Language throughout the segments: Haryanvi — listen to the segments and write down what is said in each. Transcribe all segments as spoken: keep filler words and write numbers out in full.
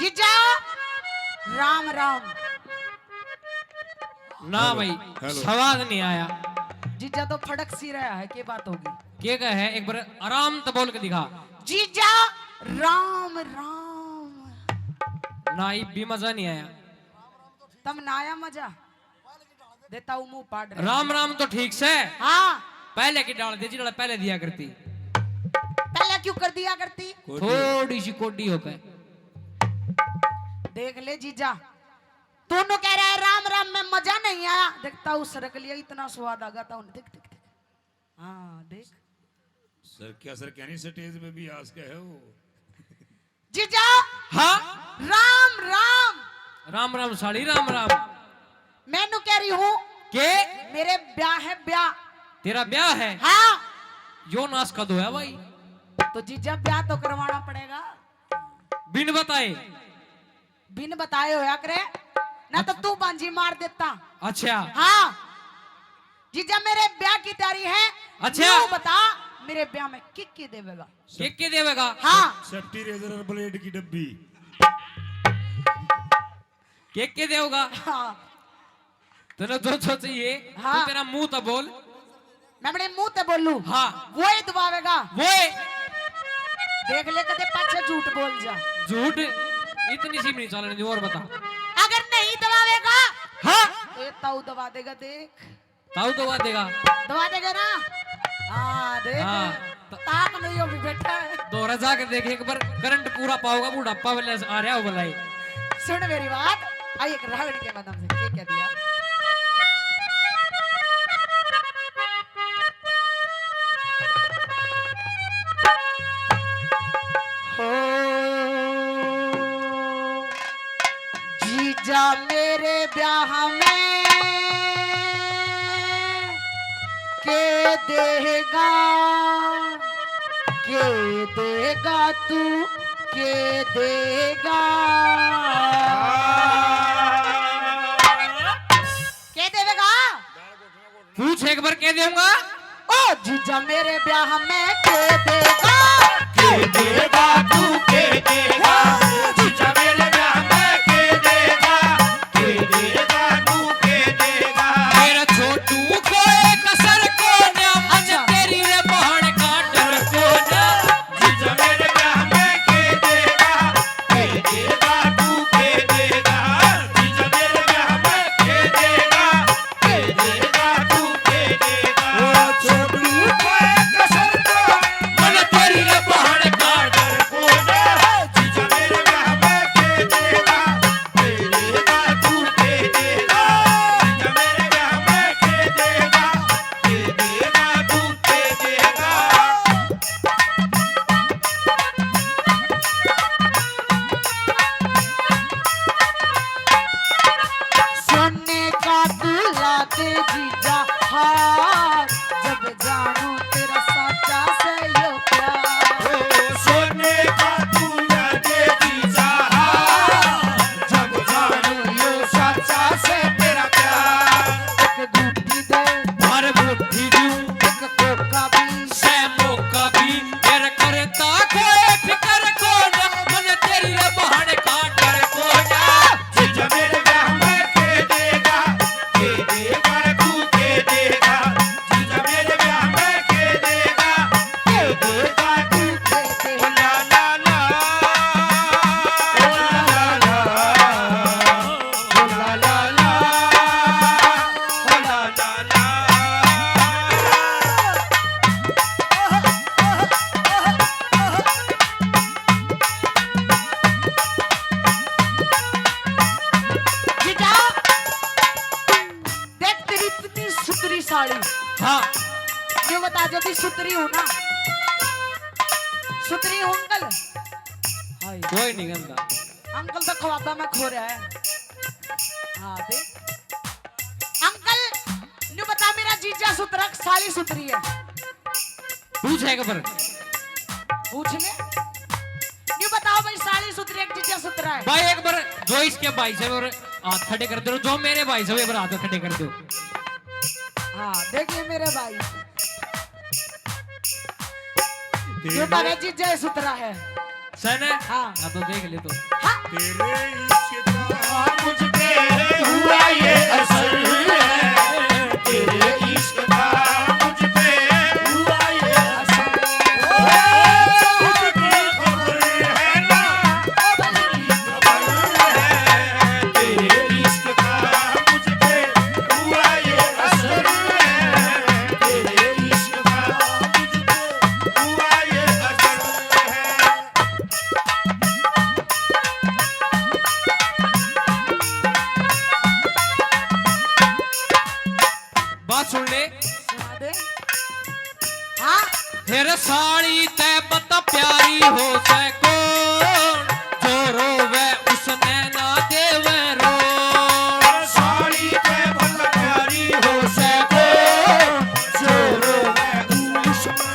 जीजा, राम राम। ना भाई, स्वाद नहीं आया। जीजा तो फड़क सी रहा है, के बात होगी? के का है, एक बार आराम तो बोल के दिखा। जीजा, राम राम। ना, इब भी मजा नहीं आया। तम ना आया मजा? देता हूँ मुंह पाड़ रहे। राम राम तो ठीक से। हाँ। पहले की डाल दे, जिड़ा पहले दिया करती। पहले क्यों कर दिया करती? थोड़ी सी कोडी होकर। देख ले जीजा, दोनों कह रहा है राम राम में मजा नहीं आया। देखता हूँ सरक लिया, इतना स्वाद आ गया था उन्हें। देख, देख, देख। हाँ, देख। सर क्या, सर क्या नहीं, स्टेज पे भी आज क्या है वो? जीजा। हाँ? राम राम। राम राम साली, राम राम। मैं न्यू कह रही हूँ। के? मेरे ब्याह है, ब्याह। तेरा ब्याह है? हाँ। यो नाश कद होया भाई? तो जीजा, ब्याह तो करवाना पड़ेगा। बिन बताए? बिन बताए होया करे ना, तो तू बांझी मार देता। अच्छा। हाँ। जीजा, मेरे ब्याह की तैयारी है। अच्छा। न्यू बता, मेरे ब्याह में के के देवेगा? के के देवेगा? हाँ। सेफ्टी रेजर और ब्लेड की डब्बी। के के देवेगा? हाँ। तने जो जो चाहिए, हाँ। तू तेरा मुंह तो बोल। मैं अपने मुंह ते बोलूं? हाँ। वो ही दबावेगा। वो ही। देख ले, कदे पाछे झूठ बोल जा। झूठ? इतनी सी भी नहीं चलने दी, और बता। अगर नहीं दबावेगा, हाँ। तो ये ताऊ दबा देगा, देख। ताऊ दबा देगा। दबा देगा ना? हाँ, देख। हाँ, त- ताक में यो भी बैठा है। दोहरा जाके देख एक बार, करंट पूरा पाओगा, बुढ़ापा वाले आ रहा हो भलाई। सुन मेरी बात, आई एक रागड़ी के माध्यम से के कह दिया। हो जीजा मेरे ब्याह में के देगा, के देगा तू, के देगा? के देवेगा? पूछ एक बार, के देऊंगा? ओ जीजा मेरे ब्याह में के देगा? के देगा तू, के देगा? जीजा मेरे ब्याह में के देगा? के देगा तू, के देगा? मेरा छोटू को एक असर को ना, अच्छा। तेरी रे बहन का डर को ना। जीजा मेरे ब्याह में के देगा? के देगा तू, के देगा? जीजा मेरे ब्याह में के देगा? के देगा तू, के देगा? ओ छोटू को एक असर को, मन तेरी रे बहन का डर को ना। जीजा मेरे ब्याह में के देगा? के देगा तू, के देगा? जीजा मेरे ब्याह में के देगा? के देगा तू, के देगा? सोने का दूल्हा दे जीजा हार, जब जानू तेरा साचा से यो प्यार। ओ सोने का दूल्हा दे जीजा हार, जब जानू यो साचा से तेरा प्यार। एक गुट्ठी दे, भर गुट्ठी दूं, एक कोका भी, सै मौका भी, तेरा करता कोई फिकर को ना, मन तेरी रे बहन का डर को ना। जीजा मेरे ब्याह में के देगा? के देगा तू, के देगा? जीजा मेरे ब्याह में के देगा? के देगा तू, के देगा? ओ ला ला ला, ओ ला ला ला, ओ ला ला ला, ओ ला ला ला। जीजा, देख तेरी इतनी सुथरी साड़ी। हाँ। ये बता जो ती सुथरी हो ना। सुथरी हो अंकल? हाय। कोई नहीं गंदा। अंकल तो ख्वाबा में खो रहा है। हाँ, देख। अंकल, न्यू बता मेरा जीजा सुथरा, साली सुथरी है? पूछ एक बार। पूछ ले। न्यू बताओ भाई, साली सुथरी है, जीजा सुथरा है? भाई एक बार जो इसके भाई साहब और हाथ खड़े कर दो, जो मेरे भाई साहब एक बार हाथ खड़े कर दो। हाँ, देखिए मेरे भाई। जो तेरे जीजा सुथरा है। है ना? हाँ। हाँ, तो देख ले तो। हाँ। तेरे इश्क का मुझ पे हुआ ये असर है, तेरे इश्क का मुझ पे हुआ ये असर है। ओ, मुझे खबर है ना, खबर है, तेरे इश्क का मुझ पे हुआ ये असर है, तेरे इश्क का मुझ पे हुआ ये असर है। बात सुन ले। सुना दे। हाँ। फिर साली तै पता प्यारी हो सै कौन, जो रोवे उसने ना देवे रो। साली तै पता प्यारी हो सै कौन, जो रोवे उसने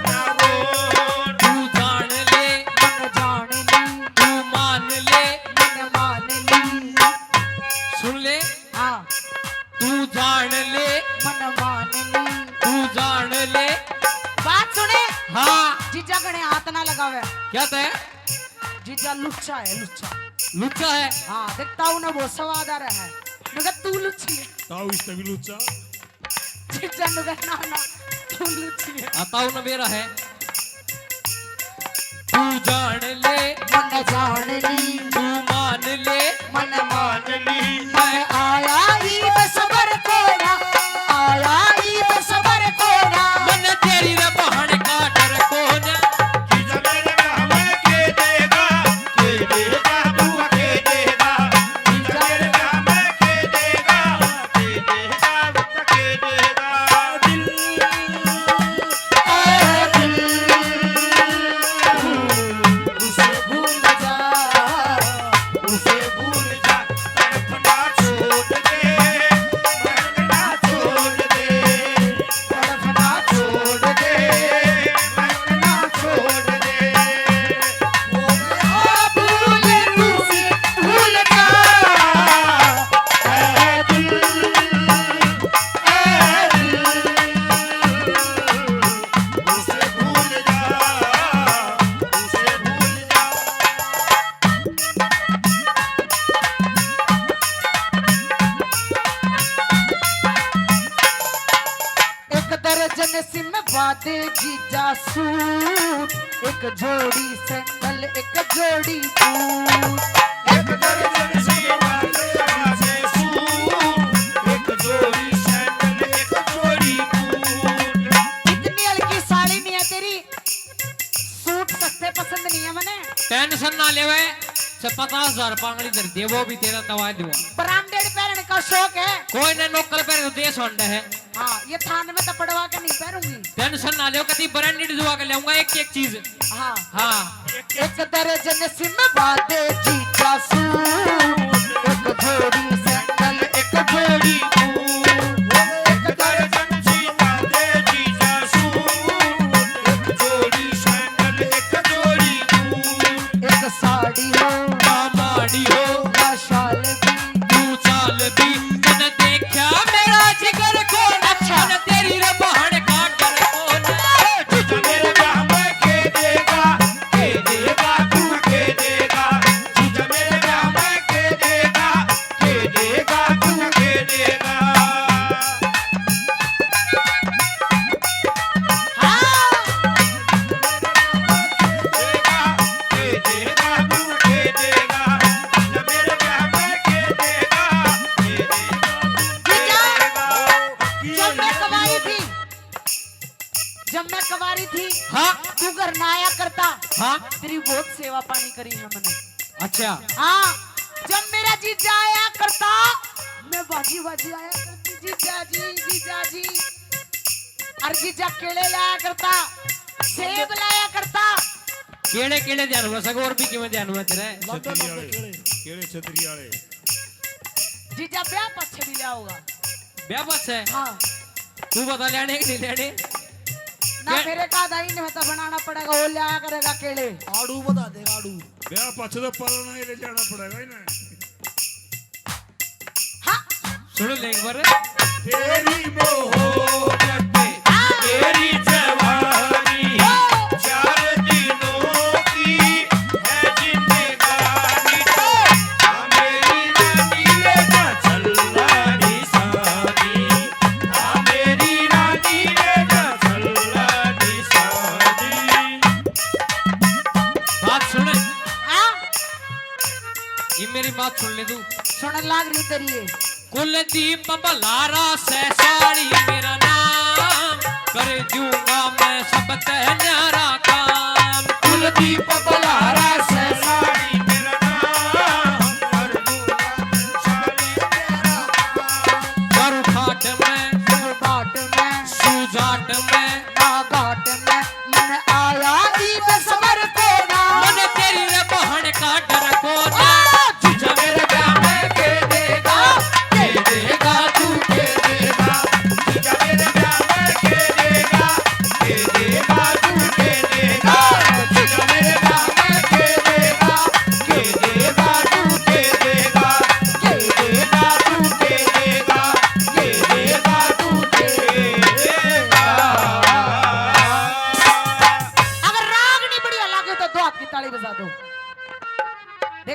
ना देवे रो। तू जान ले, मन जान ली। तू मान ले, मन मान ली। सुन ले। हाँ। तू जान ले, मन मान ली। तू जान ले। बात सुने। हाँ। जीजा घणे हाथ ना लगावे। क्या तय? जीजा लुच्चा है, लुच्चा। लुच्चा है? हाँ, देख ताऊ ने बहुत स्वाद आ रहा है। मगर तू लुच्ची है। ताऊ इससे भी लुच्चा। जीजा नु कहना ना, तू लुच्ची है। आ, ताऊ ने बेरा है। तू जान ले, मन जान ली। तू मान ले, मन मान ली। मैं आया ईद सबर को ना, आया ईद सबर को ना। मन तेरी रे बहन का डर को ना। जीजा मेरे ब्याह में के देगा, के देगा, बुआ के देगा। जीजा मेरे ब्याह में के देगा, के देगा, बुआ के देगा। दिल, ए दिल, उसे भूल जा, उसे भूल जा, तड़पना छोड़ दे, तड़पना छोड़ दे, तड़पना छोड़ दे, तड़पना छोड़ दे। ओ भूल तू भूल जा, ए दिल, ए दिल, उसे भूल जा, उसे भूल जा। एक दर्जन सिम बादे जीजा सूट, एक जोड़ी सैंडल, एक जोड़ी बूट। एक दर्जन सिम बादे जीजा सूट, एक जोड़ी सैंडल, एक जोड़ी बूट। इतनी हल्की साली नहीं है तेरी, सूट सस्ते पसंद नहीं है मने। टेंशन ना लेवे, से पचास हजार पांगड़ी धर दे, वो भी तेरा तवा दूंगा। ब्रांडेड पहनने का शौक है। कोई ने नौकर पहने तो देश होंडा है। हाँ, ये थान में तो पड़वा के नहीं पहनूंगी। टेंशन ना लो, कभी ब्रांडेड जुआ के लाऊंगा एक एक चीज। हाँ। हाँ। एक दर्जन सिम बादे जीजा सूट, एक जोड़ी सैंडल, एक जोड़ी बूट। एक दर्जन सिम बादे जीजा सूट, एक जोड़ी सैंडल, एक जोड़ी बूट। एक साड़ी हो, ना माड़ी हो, ना शाल भी। तू चाल भी, तन देखा मेरा जिगर को ना। अच्छा। तन तेरी रे बहन का डर को ना। जीजा मेरे ब्याह में के देगा, के देगा, तू के देगा। जीजा मेरे ब्याह में के देगा, के देगा, तू के देगा। हाँ। जीजा, जब मैं कुंवारी थी, जब मैं कुंवारी थी, हाँ। तू घर ना आया करता। हाँ। तेरी बहुत सेवा पानी करी है मैंने। अच्छा। हाँ, जब मेरा जीजा आया करता, मैं भागी भागी आया करती, "जीजा जी, जीजा जी।" और जीजा केले लाया करता, सेब लाया करता। केले, केले ध्यान में सगो और भी किमें ध्यान में तेरे? छतरी वाले, केले छतरी वाले। जीजा ब्याह पाछे भी लिया होगा। ब्याह पाछे? हाँ। तू बता, लेने कि नहीं लेने? ना, क्या? मेरे का दाई ने तो बनाना पड़ेगा, वो लिया करेगा केले। आड़ू बता देगा, आड़ू। ब्याह पाछे तो पालना ही ले जाना पड़ेगा इन्हें। हाँ। सुन ले एक बार। तेरी मोहब्बत, तेरी जवानी, चार दिनों की ये मेरी बात सुन ले तू। सुनन लाग रही तेरी ये। कुलदीप भलारा सै साली मेरा नाम, कर दूंगा मैं सब तै न्यारा काम। कुलदीप भलारा सै साली